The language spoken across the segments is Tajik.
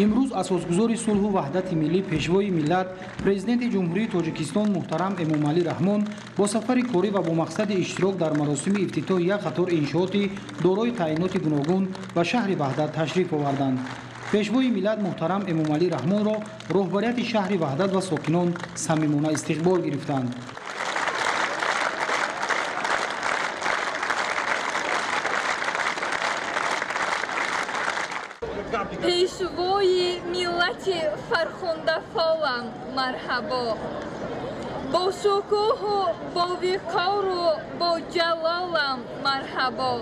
Имрӯз асосгузори сулҳу ваҳдати миллӣ, пешвои миллат, Президенти Ҷумҳурии Тоҷикистон муҳтарам Эмомалӣ Раҳмон бо сафари корӣ ва бо мақсади иштирок дар маросими ифтитоҳи як қатор иншооти дорои таъиноти гуногун ба шаҳри Ваҳдат ташриф оварданд. Пешвои миллат муҳтарам Эмомалӣ Раҳмонро роҳбарияти шаҳри Ваҳдат ва сокинон самимона истиқбол гирифтанд. Пешвои миллати фархундафолам, марҳабо, бо шукӯҳу бо виқору бо ҷалолам, марҳабо.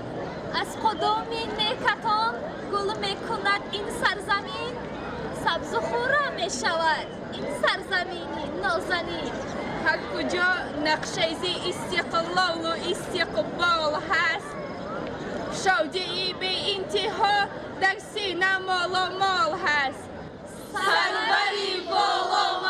Аз қудуми некатон гул мекунад ин сарзамин, сабзу хуррам мешавад ин сарзамини нозанин. Ҳар куҷо нақшаи истиқлолу истиқбол ҳаст, шодии беинтиҳо дар сина моломол ҳаст. Сарвари боломаром.